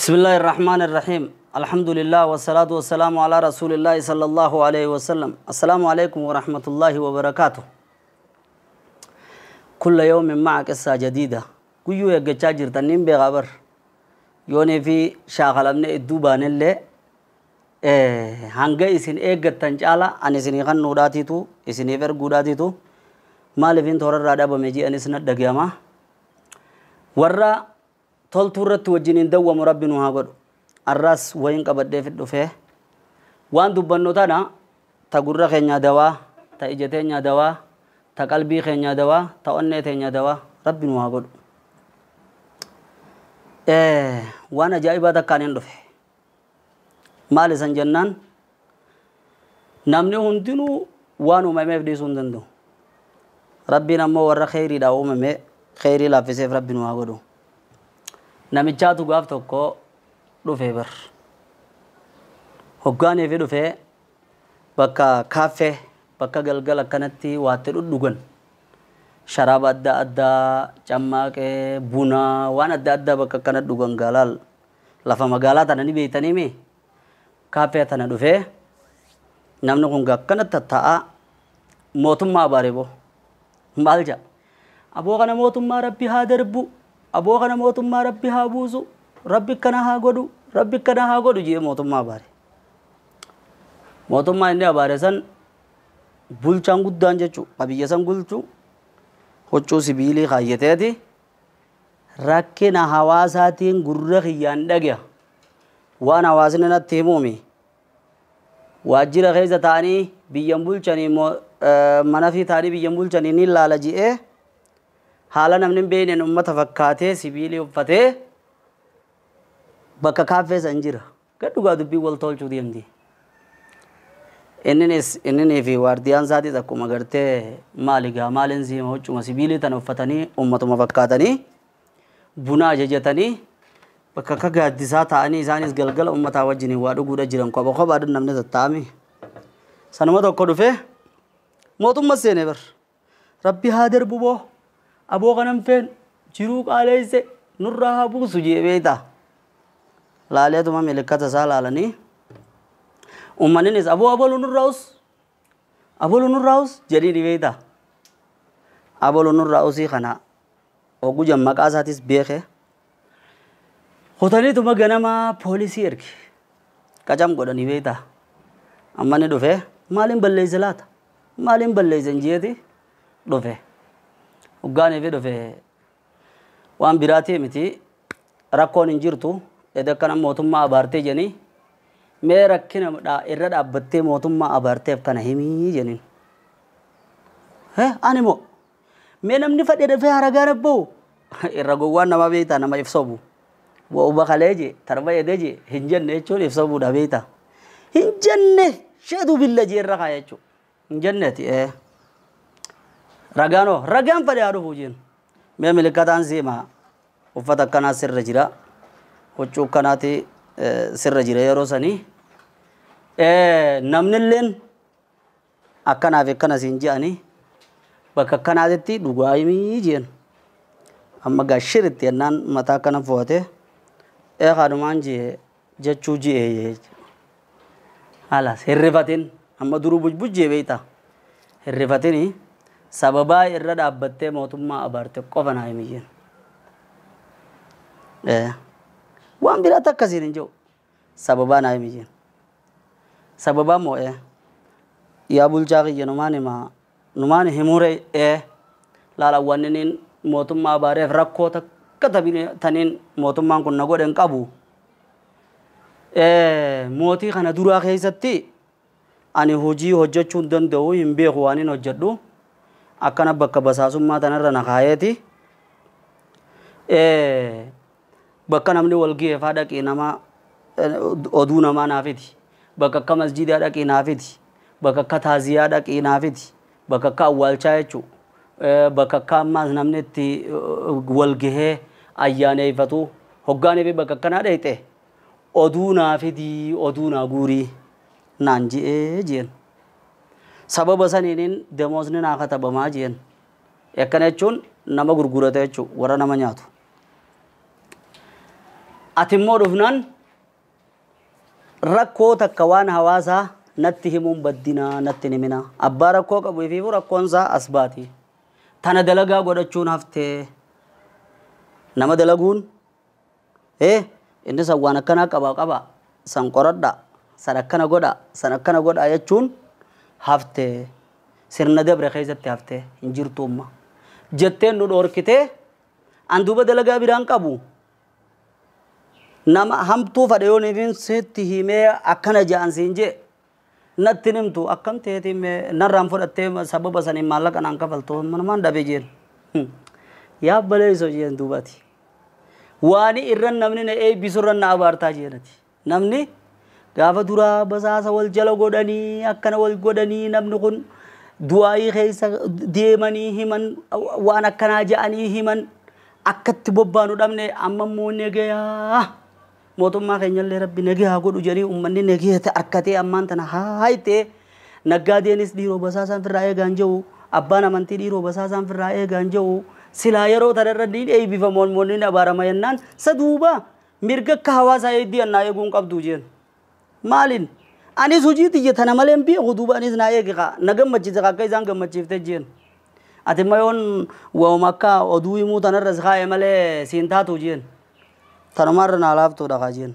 بسم الله الرحمن الرحيم الحمد لله والصلاة والسلام على رسول الله صلى الله عليه وسلم السلام عليكم ورحمة الله وبركاته كل يوم مع قصة جديدة guyyuu eeggachaa jirtaniin beekaa bar yoonii fi shaakalamne idduu baanellee hanga isin eeggattan caala ani isinii kannuudhaatiitu isiniif erguudhaatiitu maaliifin toorarraa dhabame ji'anis na dhagayama warra toltuu irratti wajjiniin dawwamu rabbi nu haa godhu arraas wayin qabadhee dhufee waan dubbannu tana ta gurra keenya dawaa ta ija teenya dawaa ta qalbii keenya dawaa ta onnee teenya dawaa rabbi nu haa godhu. Waan ajaa'ibaa takkaan hin dhufe maal isan jennaan namni hundinuu waan uumameef dhiisuu hin danda'u. Rabbiin ammoo warra kheyriidhaa uumame kheyrii laaffiseef rabbi nu haa godhu. Namichaatu gaaf tokko dhufe bar hoggaanii fi dhufee bakka kaaffee bakka galgala akkanatti waatti dhudhugan sharaaba adda addaa cammaaqee buna waan adda addaa bakka akkana dhugan gaalaal lafa magaalaa tana ni beeytanii mi kaaffee tana dhufee namni kun akkanatti tatta'a mootummaa abaare boo maal jedha aboo kana mootummaa rabbi haa darbu aboo kana mootummaa rabbi haa buusu rabbi kana haa godhu rabbi kana haa godhu jee mootummaa abaare. Mootummaa inni abaare san bulchaan guddaan jechuu qabiyya san bulchu huccuu sibiilii kaayyateeti rakkina hawaasaatiin gurra kiyyaan dhagaya waan hawaasni natti himuumi waajjira keessa ta'anii biyyan bulchanii mana fi ta'anii biyyan bulchanii ni laala ji'ee haala namni hin beekneen uummata fakkaatee sibiilii uffatee bakka kaaffee san jira gad dhugaa dubbii wal tolchuu deemti. Inninii fi waardiyaan isaatis akkuma gartee maali gaa maaliin siima huccuma sibiilii tana uffatanii uummatuma fakkaatanii buna ajajatanii bakka akka gaaddisaa ta'anii isaanis galgala uummataa wajjin waa dhuguudha jiran kopha kophaadhaan namni tattaa'ame. Sanuma tokko dhufee mootummaa seenee bar rabbi haa darbu boo aboo kanan feen jiruu qaaleesse nurraa haa buusu jee beektaa. Laaleetuma milikkata isaa laalanii uummanninis aboo aboluu nurraa us aboluu nurraa us jedhii ni beektaa. Aboluu nurraa usii kana oguu maqaa isaatis beekee kutaniituma ganamaa poolisii erge qacam godhanii beektaa. Amma inni dhufee maaliin balleesse laata maaliin balleesse jeeti dhufe. Hoggaanii fi dhufe waan biraatii miti rakkoon hin jirtu edda akkana mootummaa abaartee jedhanii mee rakkina irra dhaabbattee mootummaa abaarteef kana himii jedhaniin. Ani moo mee namni fadhee dafee haragaa rabba'u irra gowwaan nama beektaa nama ibsobu. Wa'uba kalee jee tarba edee jee hin jenne jechuun ibsobuudha beektaa. Hin jenne sheetu billa jee irra kaaya jechuudha. Hin jenneeti. Ragaanoo ragaan fadhee haa dhufu jeen. Mee milikkataan siima uffata akkanaa sirra jira. Huccuu akkanaati sirra jira yeroo sanii. Namnilleen akkanaaf akkana siin je'anii bakka akkanaatitti dhugaa himii jeen. Amma gaa shiritti jennaan mataa akkana fo'atee kanumaan jee jechuu ji'ee. Halas hirrifatin amma duruu bujbujjee beektaa. Hirrifatini sababaa irra dhaabbattee mootummaa abaarte qofa naa himi jeen. Waan biraatti akkasiin hin jiru sababaa naa himi jeen. Sababaa moo yaa bulchaa kiyya numaan himaa numaan himure laala wanni mootummaa abaareef rakkoo takka taniin mootummaan kun na godhe hin qabu. Mootii kana duraa keessatti ani hojii hojjechuu hin danda'u hin beeku waan hin hojjedhu akkana bakka basaasummaa tanarra na kaayeeti. Bakka namni wal ga'ee faa dhaqee nama oduu namaa naafiti. Bakka akka masjiidaa dhaqee naafiti. Bakka akka taaziyaa dhaqee naafiti. Bakka akka awwaalchaa jechuudha. Bakka akka ammaas namni itti wal gahee ayyaaneeffatu hoggaanii fi bakka akkanaa dheeyxe oduu naafiti oduu naa guurii naan je'ee jeen. Sababa saniiniin demoosni naa katabamaa jeen. Akkana jechuun nama gurgurata jechuudha warra nama nyaatu. Ati immoo dhufnaan rakkoo takka waan hawaasaa natti himuun baddinaa natti hin himinaa. Abbaa rakkoo qabu ifiifuu rakkoon isaa as baati. Tana dalagaa godhachuun haftee nama dalaguun inni san waan akkanaa qaba qaba san qoradha san akkana godha san akkana godha jechuun haftee sirna dabre keessatti haftee hin jirtu umma. Jetteen nu dhoorkitee an duuba dalagaa biraan qabu. Nama hamtuu fadhe yoon ifin sitti himee akkana ja'an siin jee natti himtu akkam ta'eetiin narraan fudhattee sababa saniin maallaqa naan kafaltu manumaan dhabe jeen. Yaa baleessoo jeen duubati. Waani irran namni na eebbisu irran na abaartaa jeenati. Namni gaafa duraa basaasa wal jala godhanii akkana wal godhanii namni kun du'aayii keessa deemanii himan waan akkanaa ja'anii himan akkatti bobbaanu dhabne amma immoo nagayaa. Mootummaa keenyallee rabbi nagayaa godhu jedhanii uummanni nagaya harkatee ammaan tana haayitee naggaadeenis dhiiroo basaasaan firraa eegaan jiru abbaan amantii dhiiroo basaasaan firraa eegaan jiru silaa yeroo tana irra ni eebbifamoon moonni abaarama jennaan saduuba mirga akka hawaasaa eeddii annaa eeguun qabdu jeen. Maaliin anis hojii xiyya tana malee hin beeku duuba anis naa eegi kaa na gammachiise akka isaan gammachiifte jeen. Ati immoo yoon waa'uma akka oduu himuu tanarra si kaa'e malee siin taatu jeen. Tanumarra naa laaftuudha kaa jeen.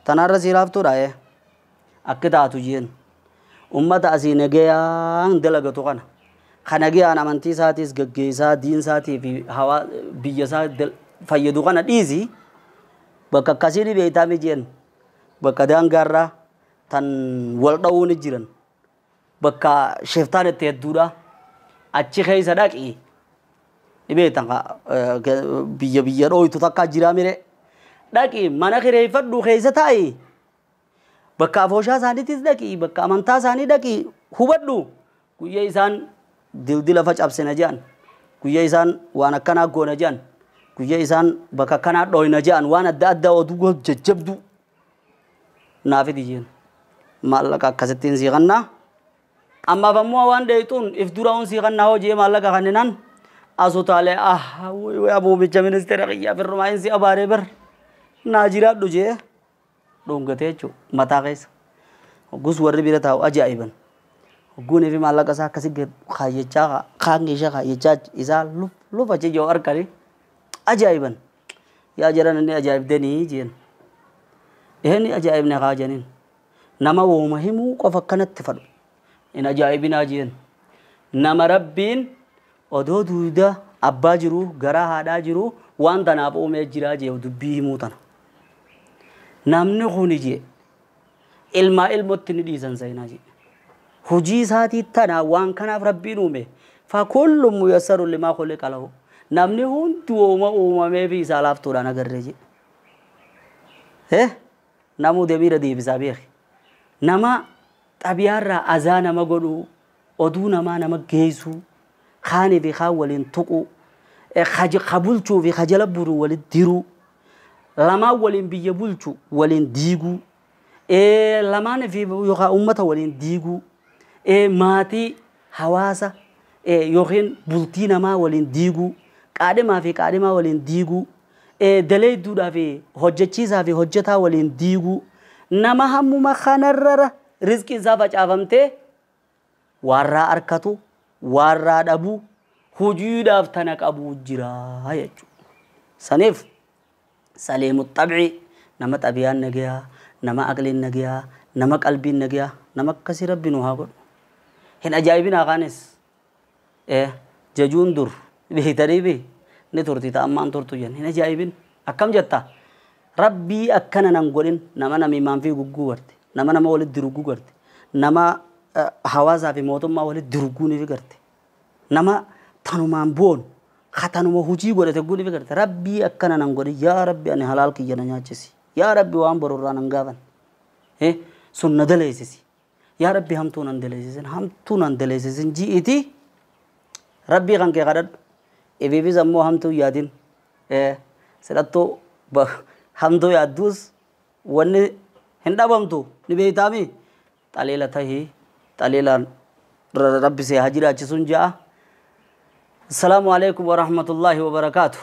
Tanarra sii laaftuudha akka taatu jeen. Ummata asii nagayaan dalagatu kana. Ka nagayaan amantii isaatiis gaggeessaa diin isaatii fi hawaa biyya isaa fayyadu kana dhiisi bakka akkasii ni beektaa mi jeen. Bakka daangaarraa tan wal dha'uu ni jiran. Bakka shiftaan itti hedduudha. Achi keessa dhaqi. Ni beektan biyya biyya dhooytu takka jiraa mire. Dhaqi mana kireeffadhu keessa taa'i. Bakka afooshaa isaaniitis dhaqi bakka amantaa isaanii dhaqi hubadhu. Guyyaa isaan dildila facabsina jedhan. Guyyaa isaan waan akkanaa goona jedhan. Guyyaa isaan bakka akkanaa dhooyna jedhan waan adda addaa oduu jajjabdu. Naafiti jeen. Maallaqa akkasittiin siiqannaa. Ammaaf ammoo waan dheeyxuun if dura on siiqannaa hojii maallaqa kanninaan asutaalee ah abuubicha ministeera qiyyaa firrumaa insi abaaree bar naa jiraadhu jee dhungatee jechuudha mataa keessa. Hoggus warri bira taa'u ajaa'iban. Hogguunii fi maallaqa isaa akkasii kaayyachaa kaangi ishee kaayyachaa isaa luf achi yoo harkanii ajaa'iban. Yaa jiran inni ajaa'ibdanii jeen. Inni ajaa'ibne kaa jeniin. Nama wooma himuu qofa akkanatti fadhu. In ajaa'ibinaa jeen. Nama rabbiin odoo duuda abbaa jiru garaa haadhaa jiru waan tanaaf uumee jiraa jee dubbii himuu tana. Namni kuni jee ilmaa ilmotti ni dhiisan seenaa jee. Hojii isaatii tana waan kanaaf rabbiin uume. Fakullu muyassaru limaa khuliqa lahu. Namni hundi uuma uumamee fi isaa laaftuudhaan agarree jee. Namuu deebiira deebisaa beeki. Nama xabiyaarraa azaa nama godhu, oduu namaa nama geessu, kaanii fi kaan waliin tuqu, ka bulchuu fi ka jala buru walitti diruu, lamaan waliin biyya bulchu waliin diiguu, lamaan fi yookaan uummata waliin diiguu, maatii hawaasa yookiin bultii namaa waliin diiguu, qaadhimaa fi qaadhimaa waliin diiguu, daleedduudhaa fi hojjechiisaa fi hojjetaa waliin diiguu, nama hammuma kanarra rizqiin isaa facaafamtee warraa harkatu, warraa dhabu, hojiidhaaf tana qabu jira jechuudha. Saniif saliimu xabci nama xabiyaan nagayaa, nama aqliin nagayaa, nama qalbiin nagayaa, nama akkasii rabbi nu haa godhu. Hin ajaa'ibinaa kaanis jajuun dur beektanii bi ni turti ta'ammaan turtu jenna hin ajaa'ibin akkam jetta rabbii akkana nan godhin nama namiimaan fi gugguu garte nama nama walitti dirugguu garte nama hawaasaa fi mootummaa walitti dirugguu ni garte nama tanumaan boonu katanuma hojii godhate guu ni garte rabbii akkana nan godhin yaa rabbi ani halaal kiyya na nyaachisi yaa rabbi waan borurraa nan gaafan sun na daleessisi yaa rabbi hamtuu nan daleessisin hamtuu nan daleessisin ji'iti rabbii kan kee kadhadhu ifiifis ammoo hamtuu yaadin sidhattuu hamtuu yaadduus wanni hin dhabamtu ni beektaami xaliila tahii xaliilaan rabbi see haa jiraachisuun ja'a. Assalaamu alaikum warahmatullaahi wabarakaatu.